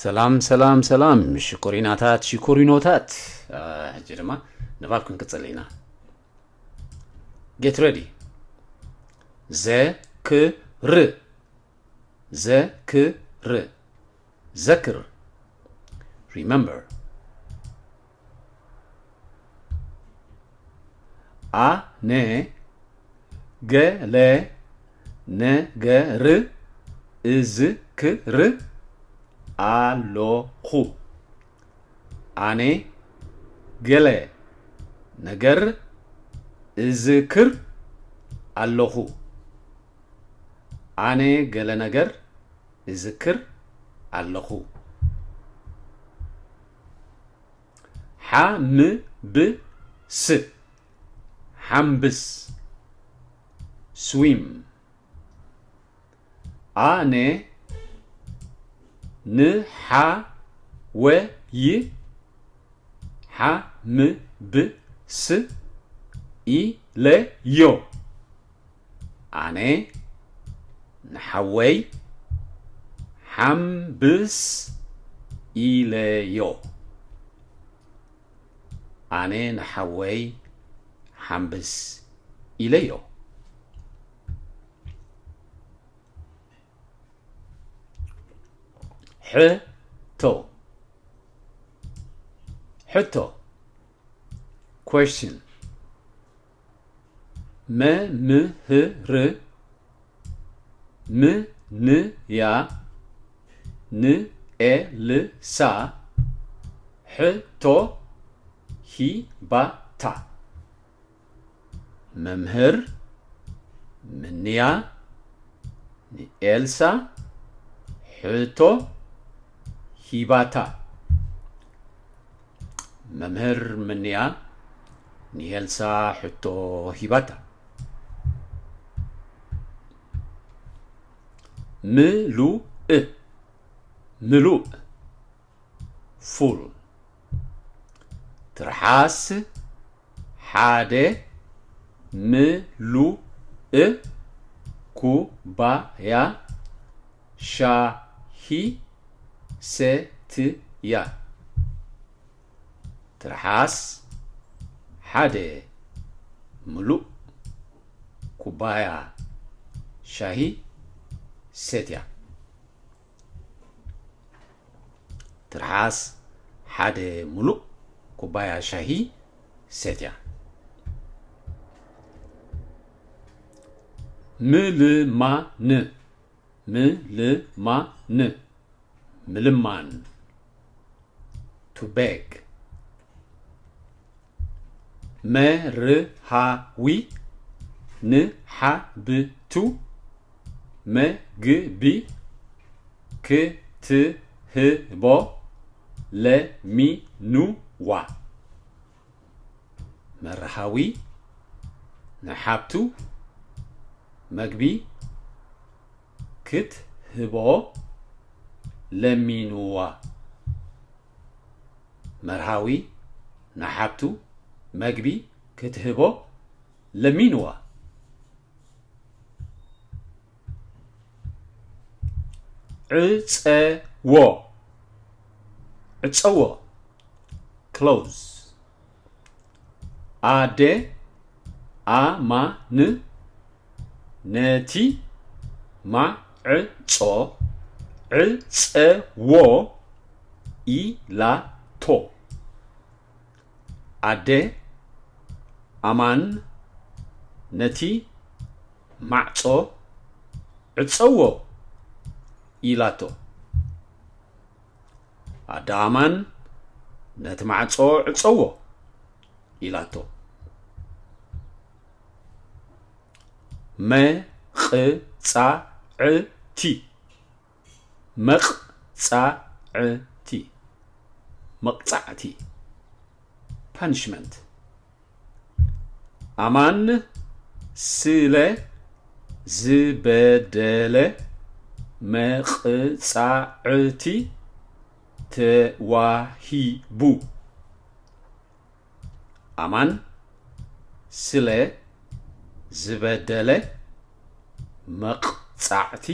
ሰላም ሰላም ሰላም ሽኮሪናታት ሽኮሪኖታት። ሕጂ ድማ ንባብ ክንቅጽል ኢና። Get ready። ዘክር። ዘክር። ዘክር። Remember። ኣነ ገለ ነገር እዝክር ኣለኹ። ኣነ ገለ ነገር እዝክር ኣለኹ። ኣነ ገለ ነገር እዝክር ኣለኹ። ሓምብስ። ሓምብስ። Swim። ኣነ ንሓወይ ሓምብስ ኢለዮ። ኣነ ንሓወይ ሓምብስ ኢለዮ። ኣነ ንሓወይ ሓምብስ ኢለዮ። ሕቶ። ሕቶ። Question። መምህር ምንያ ንኤልሳ ሕቶ ሂባታ። መምህር ምንያ ንኤልሳ ሕቶ ሂባታ። መምህር ምንያ ንኤልሳ ሕቶ ሂባታ። ምሉእ። ምሉእ። Full። ትርሓስ ሓደ ምሉእ ኩባያ ሻሂ ሰትያ። ትርሓስ ሓደ ምሉእ ኩባያ ሻሂ ሰትያ። ትርሓስ ሓደ ምሉእ ኩባያ ሻሂ ሰትያ። ምልማን። ምልማን። ምልማን። To beg። መርሃዊ ንሓብቱ መግቢ ክትህቦ ለሚንዋ። መርሃዊ ንሓብቱ መግቢ ክትህቦ ለሚንዋ። መርሃዊ ንሓብቱ መግቢ ክትህቦ ለሚንዋ። ዕጸዎ። ዕጸዎ። Close። ኣደ ኣማን ነቲ ማዕጾ ዕጸዎ ኢላቶ። ኣደ ኣማን ነቲ ማዕጾ ዕጸዎ ኢላቶ። ኣደ ኣማን ነቲ ማዕጾ ዕጸዎ ኢላቶ። መቕጻዕቲ። መቕጻዕቲ። መቕጻዕቲ። Punishment። ኣማን ስለ ዝበደለ መቕጻዕቲ ተዋሂቡ። ኣማን ስለ ዝበደለ መቕጻዕቲ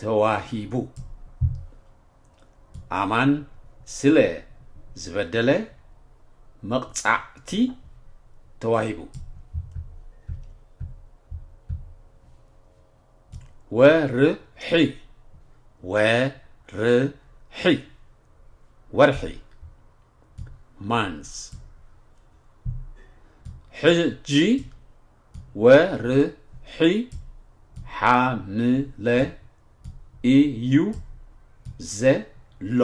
ተዋሂቡ። ኣማን ስለ ዝበደለ መቕጻዕቲ ተዋሂቡ። ወርሒ፣ ወርሒ፣ ወርሒ፣ months። ሕጂ ወርሒ ሓምለ እዩ ዘሎ።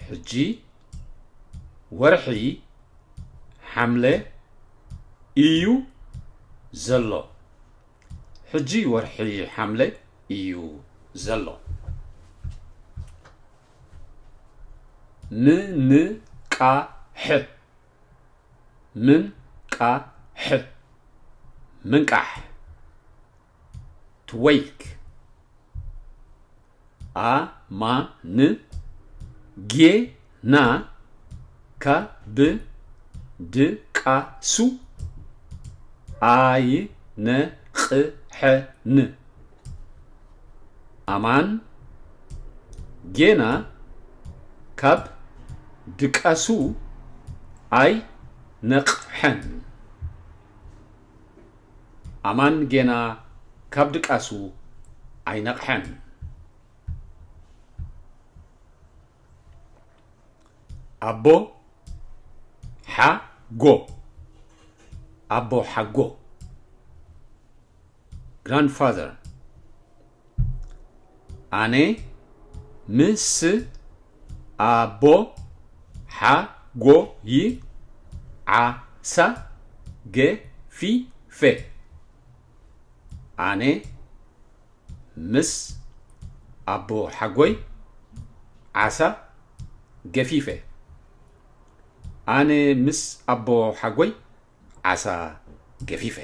ሕጂ ወርሒ ሓምለ እዩ ዘሎ። ሕጂ ወርሒ ሓምለ እዩ ዘሎ። ምንቃሕ፣ ምንቃሕ፣ ምንቃሕ፣ to wake። ኣማን ጌና ካብ ድቃሱ ኣይነቕሐን። ኣማን ጌና ካብ ድቃሱ ኣይነቕሐን። ኣማን ጌና ካብ ድቃሱ ኣይነቕሐን። ኣቦ ሓጎ፣ ኣቦ ሓጎ፣ grandfather። ኣነ ምስ ኣቦ ሓጎይ ዓሳ ገፊፈ። ኣነ ምስ ኣቦ ሓጎይ ዓሳ ገፊፈ። ኣነ ምስ ኣቦ ሓጎይ ዓሳ ገፊፈ።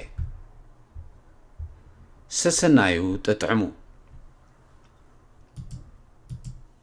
ሰሰናዩ ጥጥዕሙ።